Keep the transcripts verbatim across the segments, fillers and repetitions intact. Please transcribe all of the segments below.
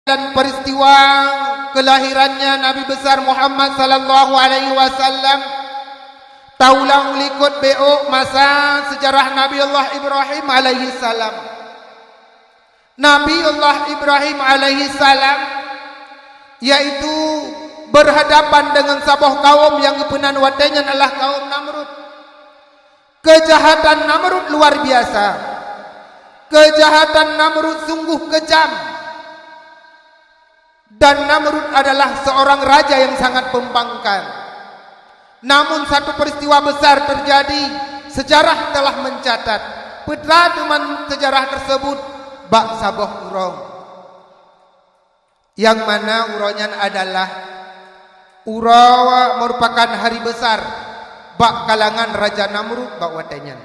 Dan peristiwa kelahirannya Nabi besar Muhammad sallallahu alaihi wasallam taulang likot beok masa sejarah Nabi Allah Ibrahim alaihi salam. Nabi Allah Ibrahim alaihi salam yaitu berhadapan dengan saboh kaum yang geupenan watée nyan adalah kaum Namrud. Kejahatan Namrud luar biasa. Kejahatan Namrud sungguh kejam. Dan Namrud adalah seorang raja yang sangat pembangkang. Namun satu peristiwa besar terjadi, sejarah telah mencatat. Peue teuma sejarah tersebut bak saboh uroe. Nyang mana uroe nyan adalah uroe merupakan hari besar bak kalangan Raja Namrud bak watée nyan.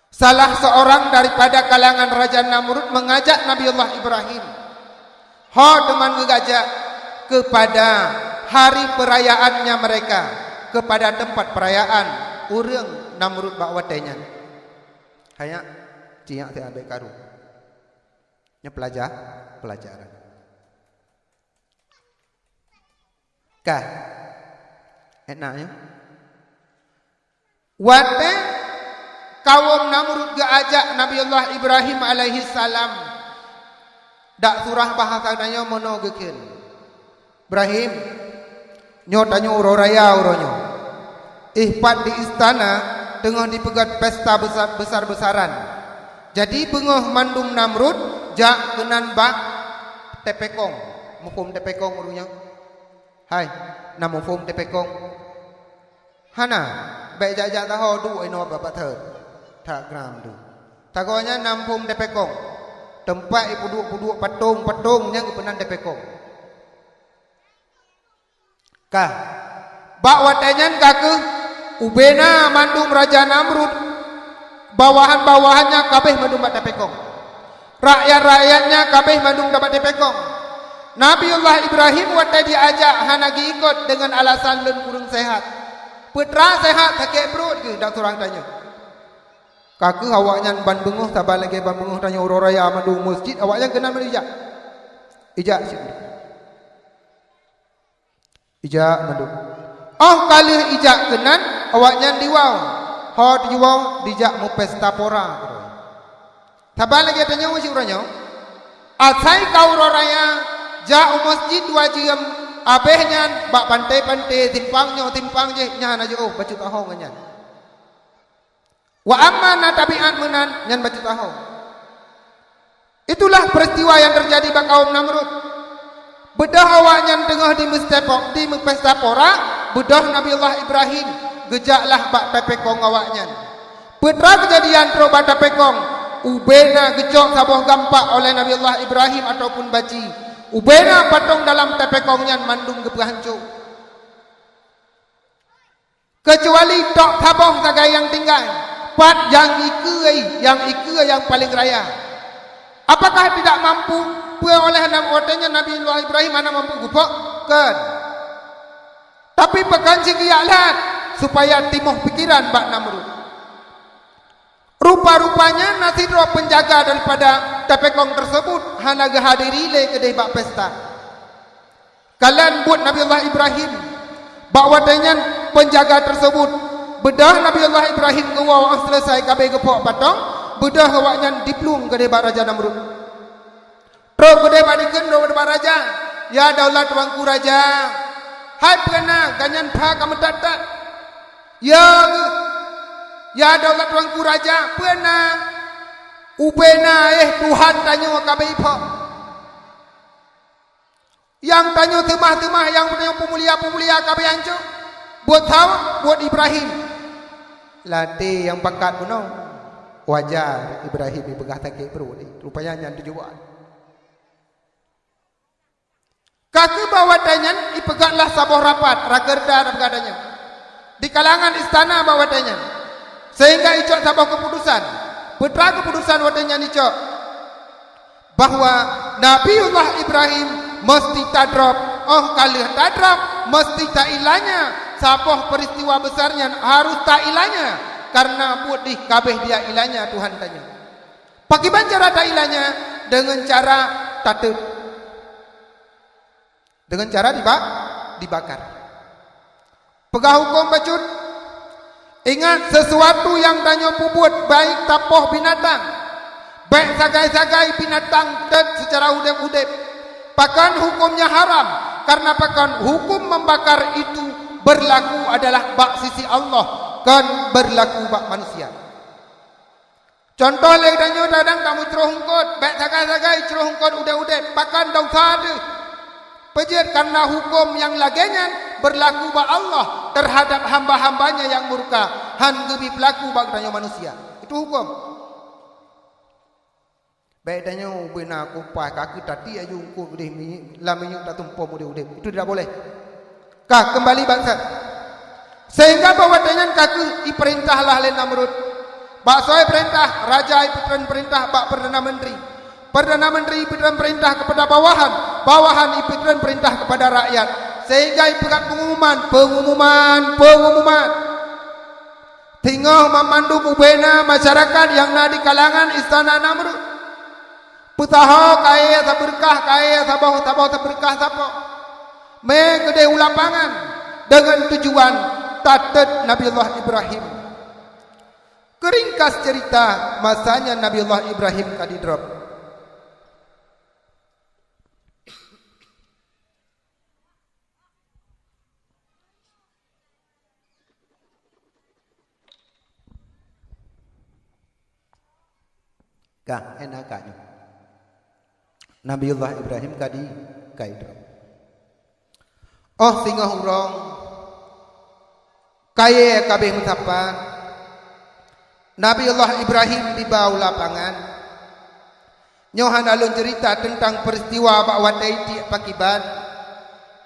Salah seorang daripada kalangan Raja Namrud mengajak Nabi Allah Ibrahim, ho teuma geujak kepada hari perayaannya mereka, kepada tempat perayaan ureuëng Namrud bak watée nyan. Hanya, ciyak teuambai karu. Nyoe pelajar, pelajaran. Ka. Enak ya. Watée kaum Namrud geuajak Nabi Allah Ibrahim alaihi salam, dak surah bahasa tanyoe meunoe geukheun. Ibrahim, nyoe tanyoe uroe raya uroe nyoe. Ih pat di istana teungoh dipeugét pesta besar-besaran. Jadi beungoh mandum Namrud jak keunan bak tepekong. Muphom tepekong ureuëng nyoe? Hai, na muphom tepekong? Hana, bék jak-jak taho duek inoe bak pathé. That gram tu. Tagoe nyan na muphom tepekong. Teumpat ipeuduek-peuduek patong-patong nyang geupenan tepekong. Ka. Bak watée nyan ka kheueh ubena mandum Raja Namrud, bawahan-bawahannya kabeh mandum bak tepekong. Rakyat-rakyatnya kabeh mandum bak tepekong. Nabiullah Ibrahim watée diajak hana geuikot deungon alasan lôn kureueng sehat. Peue teuma sehat, sakét pruet geuh, dak surang tanyoe. Ka kheueh awaknyan ban beungoh, saban lagée ban beungoh tanyoe uroe raya mandum meuseujid, awaknyan keunan meujak. Ijak cit. Ijak mandum. Óh ka lheueh ijak keunan, awaknyan diwoe. Ho diwoe, dijak meupesta pora keudroe. Saban lagée tanyoe cit uroe nyoe, asai ka uroe raya, jak u meuseujid dua jeuem, abéh nyan bak panté-panté, simpang nyoe simpang jéh, nyan hana jiôh bacut taho ngon nyan. Wa amma na tabiat meunan, nyan bacut taho. Itulah peristiwa yang terjadi bak kaum Namrud. Beudôh awaknyan teungoh di meustepok, di meupesta pora, beudôh Nabiullah Ibrahim geujaklah bak tepekong awaknyan. Peue teuma keujadian trok bak tepekong, ubena geucok saboh gampak oleh Nabiullah Ibrahim ataupun baci. Ubena patong dalam tepekong nyan mandum geupeuhanco. Keucuali tok saboh sagai nyang tinggai, pat nyang ikeue, nyang ikeue nyang paleng raya. Apakah tidak mampu? Peue óh lheueh watée nyan Nabiullah Ibrahim hana mampu geupok? Kon. Tapi pakon sigeujak lheueh supaya timoh pikeran bak Namrud. Rupa-rupanya na sidroe peunjaga daripada tepekong teusebut hana geuhadiri lé keudeh bak pesta. Kalon buet Nabiullah Ibrahim. Bak watée nyan peunjaga teusebut beudôh Nabiullah Ibrahim geuwoe óh seuleusoe kabeh geupok patong, beudôh awaknyan diplueng keudeh bak Raja Namrud. Trok keudeh bak dikeue, trok keudeh bak raja, "Ya daulat tuanku raja, hai peue na gobnyan pha ka meutat-tat? Ya, ya daulat tuanku raja, peue na? Ubena éh Tuhan tanyoe kabeh ipok. Nyang tanyoe teumah-teumah, nyang tanyoe peumulia-peumulia kabeh hanco. Buet saboh, buet Ibrahim." Latée nyang pakat bunoe, wajar Ibrahim ipeugah sakét pruet. Rupanya nyan tujuan. Ka kheueh bak watée nyan ipeugahlah saboh rapat, rakerda dan peugah tanyoe di kalangan istana bak watée nyan, sehingga icok saboh keuputusan. Peue teuma keuputusan watée nyan icok? Bahwa Nabiullah Ibrahim meusti tadrob, óh ka lheueh tadrob meusti tailanya, saboh peristiwa besar nyan harus tailanya, karena buet dih kabeh dia ilanya Tuhan tanyoe. Pakiban cara tailanya? Deungon cara tateut. Dengan cara diba-, dibakar. Peugah huköm bacut, ingat, sesuatu nyang tanyoe peubuet, baik tapoh binatang, baik sagai-sagai binatang teuh seucara udeb-udeb, pakon hukömnya haram, karena pakon huköm membakar itu berlaku adalah bak sisi Allah, kon berlaku bak manusia. Contoh lé tanyoe, kadang tameucroh eungkôt, bék sagai-sagai croh eungkôt udeb-udeb, pakon desya deuh. Peujeuet, karena huköm nyang lagée nyan beurlaku bak Allah teuhadab hamba-hamba-Nya nyang murka, hán geubri peulaku bak geutanyoe manusia. Itu huköm. Bék tanyoe ubena kupai, ka keuh tatiek aju eungkôt udeb minyeuk, lam minyeuk tatumpom udeb-udeb. Itu tidak boleh. Ka keumbali bak sa-, sehingga bak watée nyan ka keuh ipeurintah lah lé Namrud. Bak soe ipeurintah? Raja ipeutreun peurintah bak perdana menteri. Perdana menteri ipeutreun peurintah kepada bawahan, bawahan ipeutreun peurintah kepada rakyat, sehingga ipeugah pengumuman, pengumuman, pengumuman. Teungoh banmandum ubena masyarakat nyang na di kalangan istana Namrud, peusaho kayée sabeurkah, kayée saboh, saboh sabeurkah sapo. Mé keudeh u lapangan deungon tujuan tatét Nabiullah Ibrahim. Keuringkas ceurita, masa nyan Nabiullah Ibrahim ka didrop. Ka, éh na ka nyoe. Nabiullah Ibrahim ka di, ka idrop. Óh singoh uroe, kayée ka abéh meusapat, Nabiullah Ibrahim tiba u lapangan. Nyoe hana lôn ceurita teuntang peuristiwa bak watée itiek pakiban.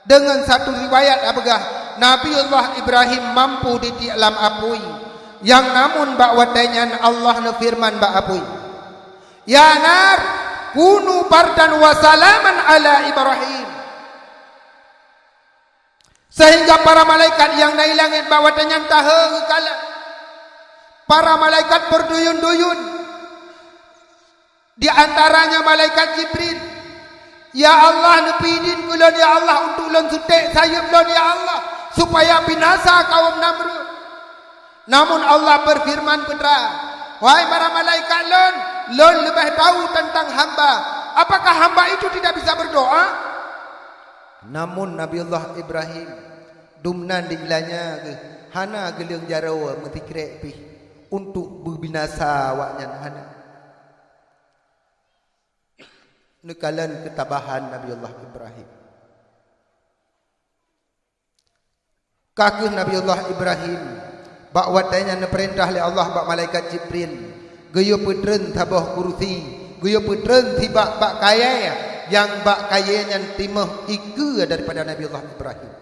Deungon satu riwayat apeugah, Nabiullah Ibrahim mampu ditiek lam apui. Nyang namun bak watée nyan Allah neufeureuman bak apui, "Ya nar, kunu bardan wa salaman ala Ibrahim." Sehingga para malaikat nyang na i langét bak watée nyan taheu geukalon. Para malaikat beurduyun-duyun, di antaranya malaikat Jibril, "Ya Allah, neupeue idin keu lôn, ya Allah, untuk lôn suték sayeuep lôn, ya Allah, supaya binasa kaum Namrud." Namun Allah beufeureuman peue teuma, "Wahai para malaikat lôn, lôn leubeh tahu teuntang hamba. Apakah hamba itu tidak bisa berdoa?" Namun Nabiullah Ibrahim, dumnan di geulannya geuh, hana geuleueng jaroe meusikrek pih untuk beubinasa awaknyan, hana. Neukalon keutabahan Nabiullah Ibrahim. Ka keuh Nabiullah Ibrahim, bak watée nyan neupeurintah lé Allah bak malaikat Jibril, geuyue peutreun saboh kurusi, geuyue peutreun sibak bak kayée, nyang bak kayée nyan timoh ikeue daripada Nabiullah Ibrahim.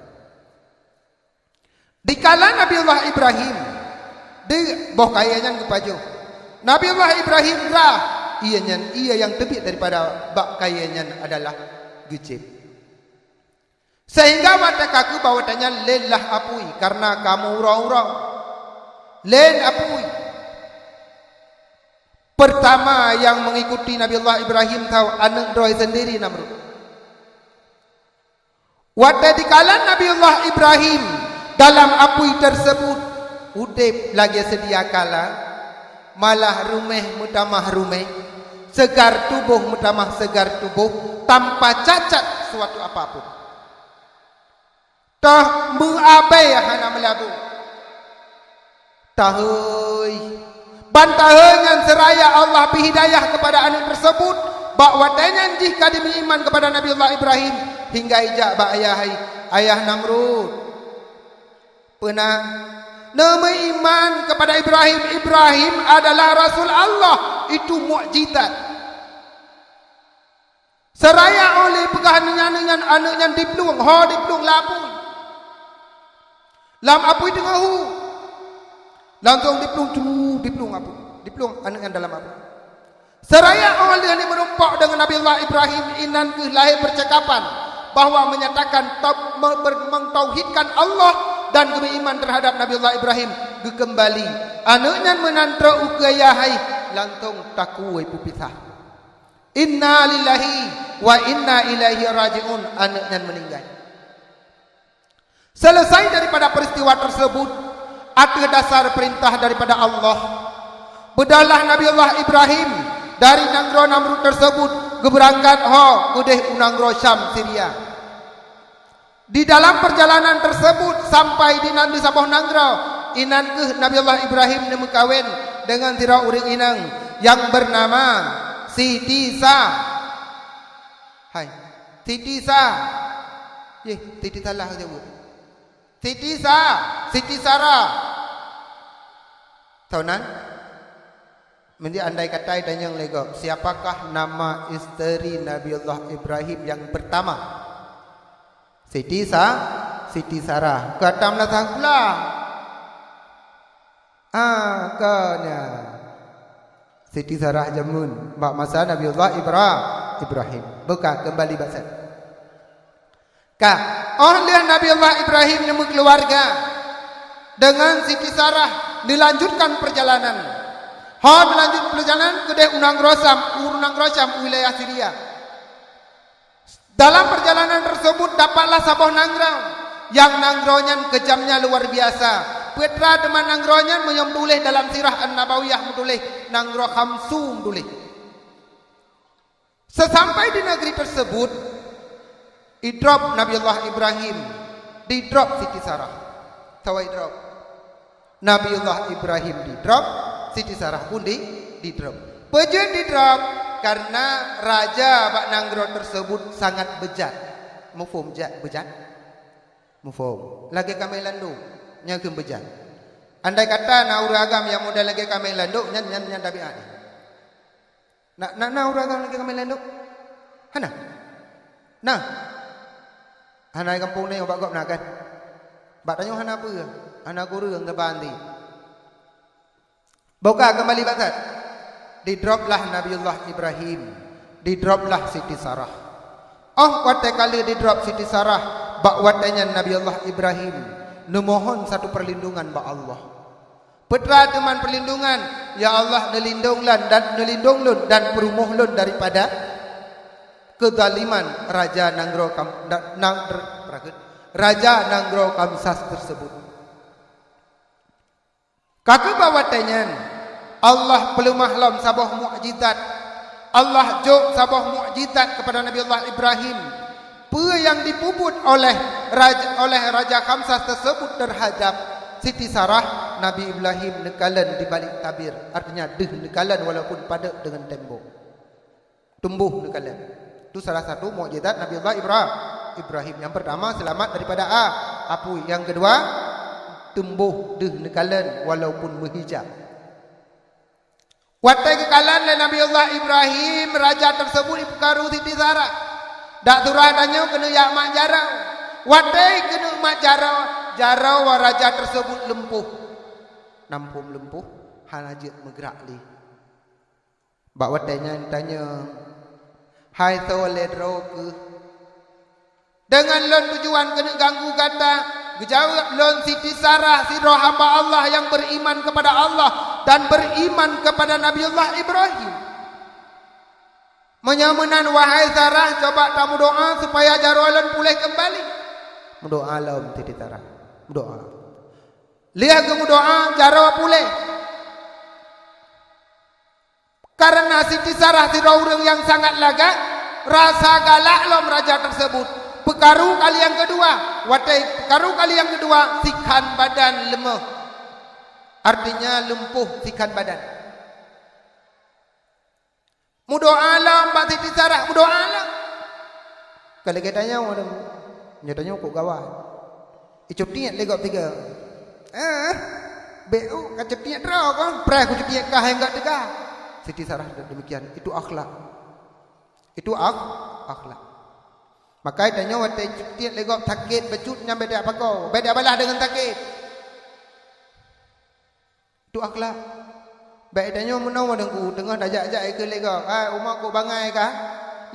Dikala Nabiullah Ibrahim, di boh kayée nyan geupajoh, Nabiullah Ibrahim rhah, ié nyan, ié nyang teubiet daripada bak kayée nyan adalah geucéb. Sehingga watée ka keuh bak watée nyan lén lah apui, karena ka meu-uroe-uroe. Lén apui. Pertama nyang mengikuti Nabiullah Ibrahim tau aneuëk droe sendiri Namrud. Watée dikala Nabiullah Ibrahim dalam apui tersebut, udeb lagée seudia kala, malah ruméh meutamah ruméh, seugar tuboh meutamah seugar tuboh, tanpa cacat suatu apapun. Toh meuabée hana meulabu. Tahôi. Ban tahôi nyan seuraya Allah bri hidayah keupada aneuëk teusebut, bak watée nyan jih ka jimeuiman keupada Nabiullah Ibrahim, hingga ijak bak ayah hai, "Ayah Namrud, peuna neumeuiman keupada Ibrahim. Ibrahim adalah rasul Allah, itu mukjizat." Seuraya óh lheueh peugah nyan, nyan aneuëk nyan diplueng, ho diplueng lam apui. Lam apui teungoh hu. Langsong diplueng, cuu, diplueng apui. Diplueng aneuëk nyan dalam apui. Seuraya óh lheueh nyan meurumpok deungon Nabiullah Ibrahim, inan keuh lahé percakapan bahwa menyatakan tau-, me-, ber-, mentauhidkan Allah dan geumeuiman terhadap Nabiullah Ibrahim. Geukeumbali. Aneuëk nyan meunan trok u keue ayah hai, langsong takue peupisah. Inna lillahi wa inna ilaihi raji'un, aneuëk nyan meuninggai. Selesai daripada peristiwa tersebut, ateueh dasar perintah daripada Allah, beudahlah Nabi Allah Ibrahim dari nanggroe Namrud tersebut geubeurangkat ho keudeh u nanggroe Syam, Syria. Di dalam perjalanan tersebut sampai di nan di saboh nanggroe, inan kheueh Nabi Allah Ibrahim neumeukawen deungon sidroe ureuëng inong nyang beunama Siti Sa-, hai, Siti Sa-, yeh, Siti salah jaweueb. Siti Sa-, Siti Sarah. Tahu nan? Meunyoe andai kata tanyong lé gob, siapakah nama isteri Nabiullah Ibrahim yang pertama? Siti Sa-, Siti Sarah. Kata meunasah gula. Ah, ka nyan. Siti Sarah jameun bak masa Nabiullah Ibra-, Ibrahim. Buka kembali bak set. Ka, oh lheueh Nabiullah Ibrahim neumeukeuluwarga deungon Siti Sarah, neulanjutkan perjalanan. Ho neulanjut perjalanan keudeh u nanggroe Syam, u nanggroe Syam, u wilayah Syria. Dalam perjalanan tersebut dapatlah saboh nanggroe, nyang nanggroe nyan keujamnya luar biasa. Peue teuma nanggroe nyan meunyoe tuléh dalam sirah An-Nabawiyah meutuléh nanggroe Khamsu meutuléh. Sesampai di negeri tersebut, idrop Nabiullah Ibrahim, didrop Siti Sarah. Sawa idrop. Nabiullah Ibrahim didrop, Siti Sarah pun di, didrop. Peue jeuet didrop? Karena raja bak nanggroe tersebut sangat bejat. Muphom jat, bejat? Muphom. Lagée kaméng landok, nyan keuh bejat. Andai kata na ureuëng agam nyang model lagée kaméng landok, nyan, nyan, nyan tabiat. Na, na, na ureuëng agam lagée kaméng landok? Hana? Na? Hana di gampông nyoe bak gob na kan? Bak tanyoe hana peue, hana kureueng teubanti. Boka keumbali bak that. Didroplah Nabiullah Ibrahim, didroplah Siti Sarah. Oh watée ka lheueh didrop Siti Sarah, bak watée nyan Nabiullah Ibrahim neumohon satu perlindungan bak Allah. Peue teuma perlindungan, "Ya Allah, neulindong lôn dan, neulindong lôn dan peurumoh lôn daripada keuzaliman raja nanggroe kam-, na-, nang-, raja nanggroe Kamsas tersebut." Ka keuh bak watée nyan, Allah peuleumah lom saboh mukjizat. Allah jok saboh mukjizat kepada Nabi Allah Ibrahim. Peue nyang dipeubuet oleh raj-, oleh Raja Kamsas tersebut terhadap Siti Sarah, Nabi Ibrahim neukalon di balik tabir, artinya deuh neukalon walaupun padub deungon tembok. Tumbuh neukalon. Itu salah satu mukjizat Nabi Allah Ibra-, Ibrahim. Yang pertama, selamat daripada a-, apui. Yang kedua, tumbuh deuh neukalon walaupun meuhijab. Watée geukalon lé Nabi Allah Ibrahim, raja tersebut jipeukaru Siti Sarah. Dak surah tanyoe keuneuk jak mat jaroe. Watée keuneuk mat jaroe, jaroe raja tersebut lumpuh. Nampôm lumpuh, hana jeuet meugrak lé. Bak watée nyan tanyoe, "Hai soe lé droe keuh?" "Deungon lôn tujuan keuneuk ganggu gata," geujaweueb, "Lôn Siti Sarah, sidroe hamba Allah nyang beriman kepada Allah dan beriman kepada Nabiullah Ibrahim." "Meunyoe meunan, wahai Sarah, coba tameudoá supaya jaroe lôn puléh keumbali." Meudoá lom Siti Sarah. Meudoá. Lheueh geumeudoá, jaroe puléh. Karena Siti Sarah sidroe ureuëng nyang sangat lagak, rasa galak lom raja tersebut. Peukaru kali nyang keudua, watée peukaru kali nyang keudua, sikhan badan leumeuh. Artinya lumpuh sikhan badan. Meudoá lom bak Siti Sarah, meudoá lom. Ka lagée tanyoe, nyoe tanyoe kok gawat. Icutiek lé gob tiga. Eh, bék u ka cutiek droe kon, preh kucutiek kah nyang gak teuga. Siti Sarah demikian. Itu akhlak. Itu ak-, akhlak. Maka tanyoe watée cutiek lé gob sakét bacut nyan bék tapakoe, bék tabalah deungon sakét. Itu akhlak. Bék tanyoe meunoe Teungku, teungoh tajak-jak ikeu lé gob, "Hai, umak kok bangai kah?"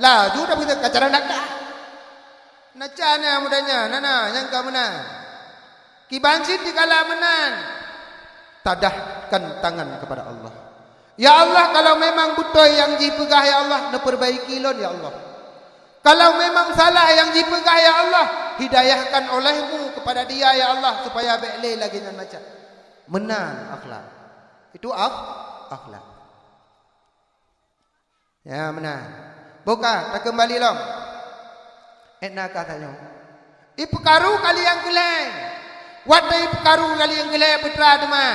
Laju tapeugah ka cara nakah. Na cara mudahnya, na, na, nyang ka meunan. Kiban cit dikala meunan, tadahkan tangan kepada Allah. "Ya Allah, kalau memang beutôi nyang jipeugah, ya Allah, neupeurbaiki lôn, ya Allah. Kalau memang salah nyang jipeugah, ya Allah, hidayahkan olehmu kepada dia, ya Allah, supaya bék lé lagée nyan macam. Meunan akhlak. Itu akh-, akhlak. Ya, meunan. Boh ka, takeumbali lom. Ék na ka tanyoe. Ipeukaru kali nyang keu lhée. Watée ipeukaru kali nyang keu lhée peutra teuma.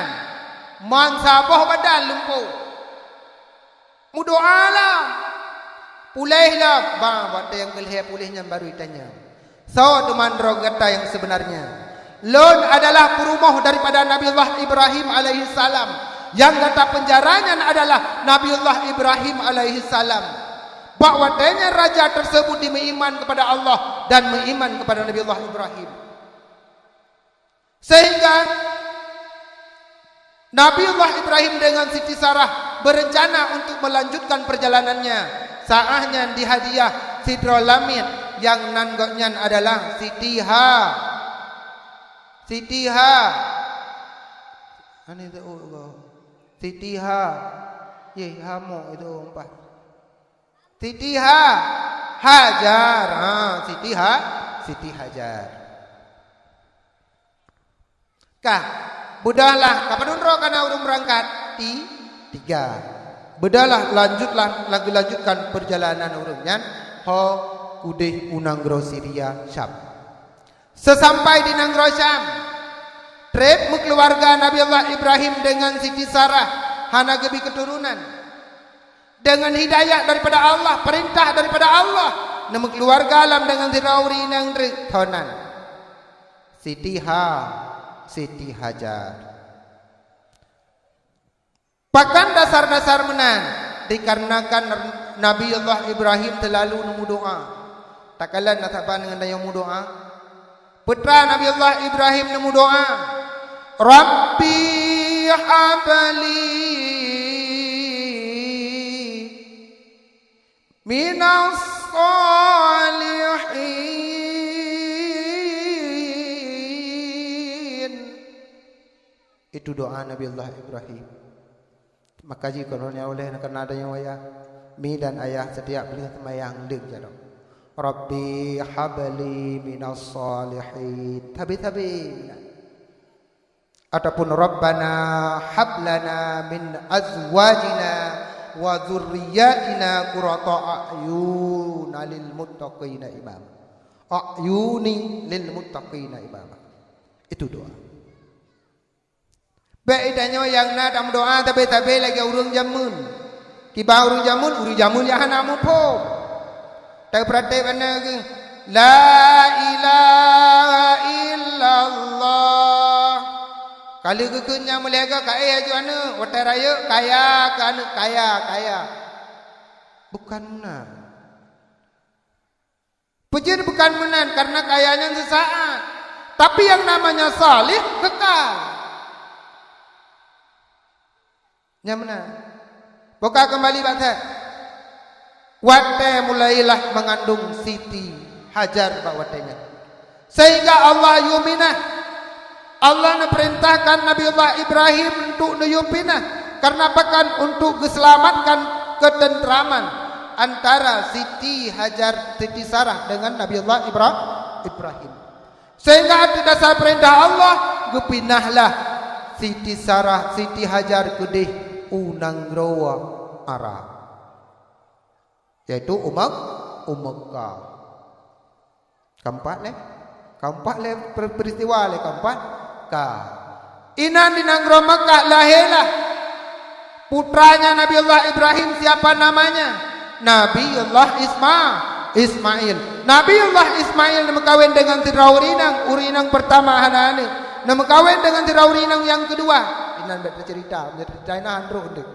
Man saboh badan lumpoe. Meudoa lom. Puléh lom. Bah, watée nyang keu lhée puléh nyan baru itanyong. Soe teuma droe gata nyang seubeunarnya? Lôn adalah peurumoh daripada Nabiullah Ibrahim alaihissalam. Nyang gata peunjara nyan adalah Nabiullah Ibrahim alaihissalam. Bak watée nyan raja teuseubut dimeuiman keupada Allah dan meuiman keupada Nabiullah Ibrahim. Sehingga Nabiullah Ibrahim dengan Siti Sarah berencana untuk melanjutkan perjalanannya. Saat nyan dihadiah sidroe lamiet nyang nan gobnyan adalah Siti Ha-, Siti Ha-, Ani tu, oh, Siti Ha-, ye, Hamok itu empat. Siti Ha-, Hajar. Ha, Siti Ha-, Siti Hajar. Kah, beudahlah, ka padum droe ka na ureuëng beurangkat? Ti-, tiga. Beudahlah, lanjutlah, laju lanjutkan perjalanan ureuëng nyan, ho keudeh u nanggroe Siria, Syam. Seusampai di nanggroe Syam, treb meukeuluwarga Nabi Allah Ibrahim deungon Siti Sarah hana geubi keuturonan. Deungon hidayat daripada Allah, peurintah daripada Allah, neumeukeuluwarga lom deungon sidroe ureuëng inong treuk, tho nan. Siti Ha-, Siti Hajar. Pakon dasar-dasar meunan? Dikarenakan Nabi Allah Ibrahim teulalu neumeudoá. Takalon na saban ngon tanyoe meudoá. Peutra Nabi Allah Ibrahim neumeudoá, "Rabbi habli minas shalihin." Itu doa Nabi Allah Ibrahim. Maka jih keunoe nyoe uleh na keunan donya wayah, mi dan ayah setiap lheueh seumayang leueb jaroe, "Rabbi habli minas shalihin." Tabi-tabi. Ataupun, "Rabbana hablana min azwajina wa dzurriyyatina qurrata a'yuna lil muttaqina imama." A'yuni lil muttaqina imama. Itu doa. Bék geutanyoe nyang na tameudoá sabe-sabe lagée ureuëng jameun. Kiban ureuëng jameun, ureuëng jameun nyang hana muphom. Tapeuratéb aneuëk geuh, "La ilaha illallah." Ka lheueh geukheun nyang mulia ka, ka éh aju aneuëk, watée rayeuk, "Kaya keu aneuëk, kaya, kaya." Bukan meunan. Peue jeuet bukan meunan, karena kaya nyan seusaat. Tapi yang namanya salih kekal. Nyan meunan. Boh ka keumbali bak that. Watée mulailah meungandong Siti Hajar bak watée nyan. Sehingga Allah yue minah. Allah neupeurintahkan Nabi Allah Ibrahim untuk neuyue pinah, karena bahkan untuk geuseulamatkan keuteuntraman antara Siti Hajar, Siti Sarah dengan Nabi Allah Ibra-, Ibrahim. Sehingga atas dasar peurintah Allah, geupinahlah Siti Sarah, Siti Hajar keudeh u nanggroe Arab, yaitu u Mek-, u Mekkah. Keempat lé? Keempat lé per-, peristiwa lé keempat? Ka. Inan di nanggroe Mekkah lahirlah putranya Nabi Allah Ibrahim, siapa namanya? Nabi Allah Isma-, Ismail. Nabi Allah Ismail neumeukawen dengan sidroe ureuëng inong, ureuëng inong pertama hana aneuëk. Neumeukawen dengan sidroe ureuëng inong nyang keudua. Inan bék teuceurita, meunyoe teuceurita inan han trok deh.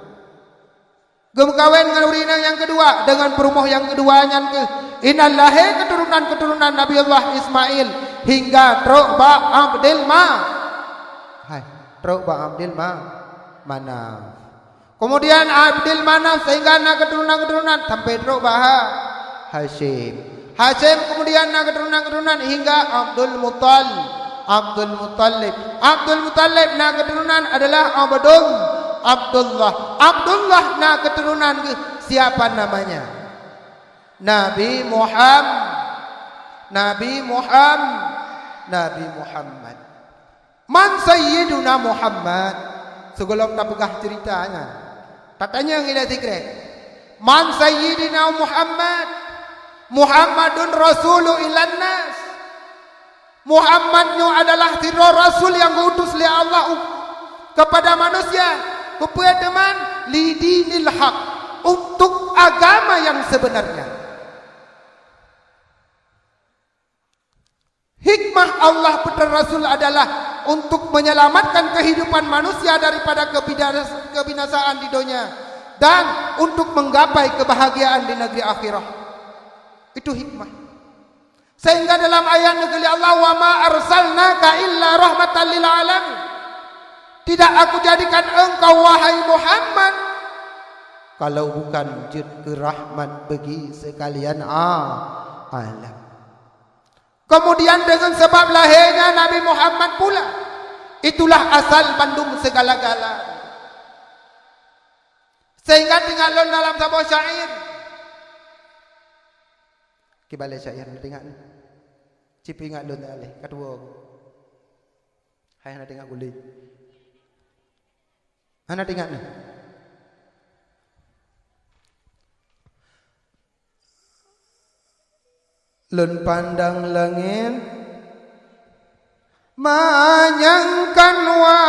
Geumeukawen ngon ureuëng inong nyang keudua, deungon peurumoh nyang keudua nyan keuh. Inan lahé keuturonan-keuturonan Nabi Allah Ismail hingga trok bak Abdul Ma-, hai, trok bak Abdul Ma-, Manaf. Kemudian Abdul Manaf sehingga na keuturonan-keuturonan sampai trok bak Ha-, Hasyim. Hasyim kemudian na keuturonan-keuturonan hingga Abdul Muttal-, Abdul Muttalib. Abdul Muttalib na keuturonan adalah Abdul-, Abdullah. Abdullah na keuturonan geuh, siapa namanya? Nabi Muhammad, Nabi Muhammad, Nabi Muhammad. Man Sayyiduna Muhammad? Sigohlom tapeugah ceurita nyan, tatanyong ilée sikrek, "Man Sayyidina Muhammad? Muhammadun Rasulu ilan nas." Muhammad nyoe adalah sidroe rasul nyang geuutus lé Allah u-, kepada manusia. Keupeue teuma? Lidinil haq, untuk agama yang sebenarnya. Hikmah Allah peutrön Rasul adalah untuk menyelamatkan kehidupan manusia daripada kebidas-, kebinasaan di dunia dan untuk menggapai kebahagiaan di negeri akhirah. Itu hikmah. Sehingga dalam ayat neugeuli Allah, "Wa ma arsalnaka illa rahmatan lil alamin." Tidak Aku jadikan engkau, wahai Muhammad, kalau bukan jeuet keu rahmat bagi sekalian a-, alam. Kemudian dengan sebab lahirnya Nabi Muhammad pula, itulah asal bandum segala-gala. Sehingga teuingat lôn dalam saboh syair. Kiban lé syair teuingat. Cit ingat lôn aleh, ka tuwo. Hai hana teuingat gulé. Hana teuingat na. Lôn pandang langét manyang kan wa